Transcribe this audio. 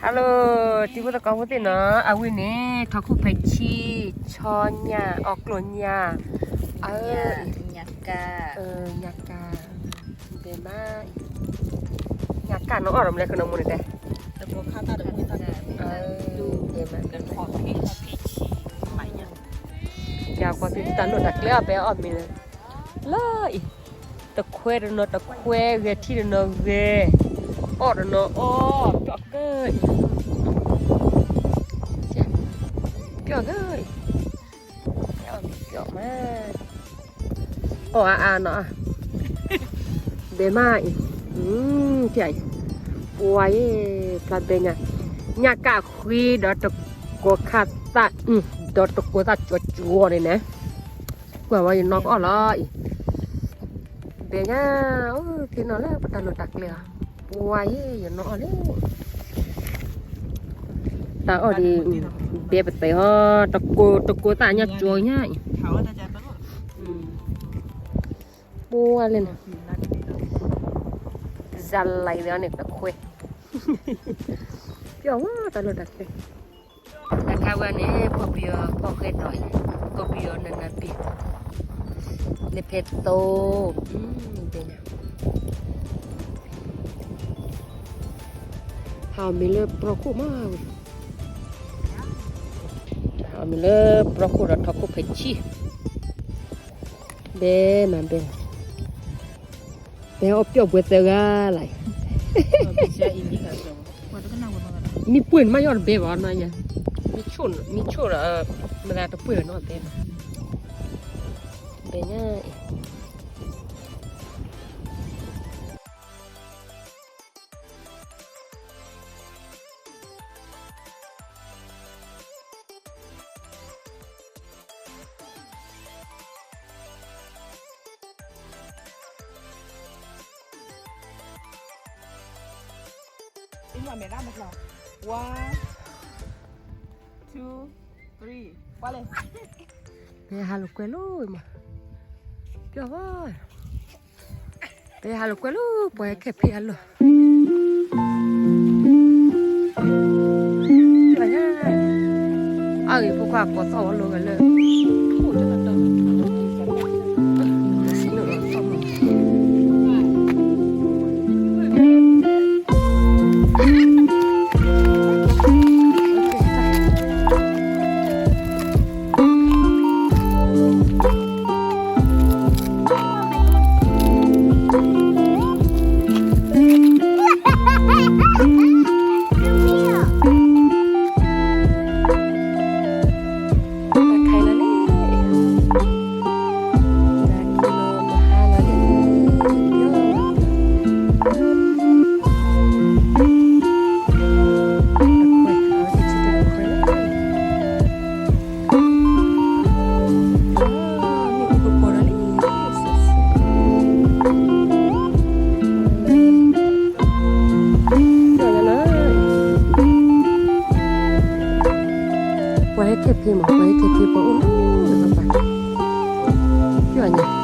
Hello တံၤဖိသကိးဖိသ့ၣ်နီၤ, အဝဲန့ၣ် ထီၣ်ခိၣ်ဖဲဆံ ဆီညၣ် အီၣ်ကျိၣ်ညၣ်, အ ညၣ်ကၣ်, ညၣ်ကၣ်, ဒဲမး, ညၣ်ကၣ်နီၤအီၣ်ဒီးမလဲၤခနီၤမူန့ၣ်တဲ, ယကွၢ်သုတၢ်လိၣ်တၢ်ကျဲအီၣ်ပဲအီၣ်မ့ၤလၢ လၢအံၤ, တခွဲတနီၤတခွဲ ဂဲၤထံတနီၤဂဲၤ, အီၣ်တနီၤအီၣ်ပျီၣ်ကၢအံၤ, ပျီၣ်ကၢအံၤ, ပျီၣ်မး, အီၣ်အါအါနီၤ, ဘဲမးအံၤ, ပှၤယဲ, ဖျါဘဲညါ, ညၣ်ကၣ်ဃ့ဒီးတကိးခါသၣ်, ဒီးတကိးသၣ်ကၠီကၠီန့ၣ်န့ၣ် ကွၢ်ဝဲယနီၢ်ကအီၣ်လီၤအံၤ, ဘဲညါ, အိၣ်သ့ၣ်နီၣ်လၢပတၢ်လိၣ်တၢ်ကျဲအီၤ, ပှၤယဲယနီၢ်အီၣ်လံ, တၢ်အီၣ်ဒ်, ဘဲပသဲးဟီ, တကိးသၣ်ညၣ်ကၠီညါအံၤ, ပှၤလဲၣ်န့ၣ်, စလၤအံၤန့ၣ်တခွဲ, ပျီၣ်ဝဲတၢ်လိၣ်တၢ်ကျဲ တၢ်ခါဝဲန့ၣ် ဖီၣ်ပယီၤဖီၣ်ဃဲဒီးအံၤ, ဖီၣ်ပယီၤနးနးပံၤ, လၢဖဲသိ, တဲညါ, ဟးအီၣ်မ့ၤလၢပြီခိၣ်မးဝဲ, ဟးအီၣ်မ့ၤလၢပြီခိၣ်ဒီးထီၣ်ခိၣ်ဖဲဆံ, ဘဲမးဘဲ, ဘဲအီၣ်ပျီၣ်ဘှဲသၢဂၤလီၤ, မ့ၢ်ပှ့ၢ်န့ၣ်မးယီၣ်တဘဲဘၣ်နီၤ, မ့ၢ်ဆိၣ်ဒီး, မ့ၢ်သးတပှ့ၢ်နီၤဘဲဘၣ်, ဘဲညါအံၤ One, two, three, ကွၢ်လဲၣ်, ပဟးလိာ်ကွဲလီၤမး, ပျီၣ်ဘၣ် ပဟးလိာ်ကွဲလၢပှၤဟဲခဲဖံးအလီၢ်, အဂ့ၢ်ဖိခွါကိးသီၣ်ဝဲလိာ်ဂၤလၢ, ပှၤဟဲခဲဖံးမး, ပှၤဟဲခဲဖံးပှၤအိၣ်လၢပှၤ, ပျီၣ်ညါ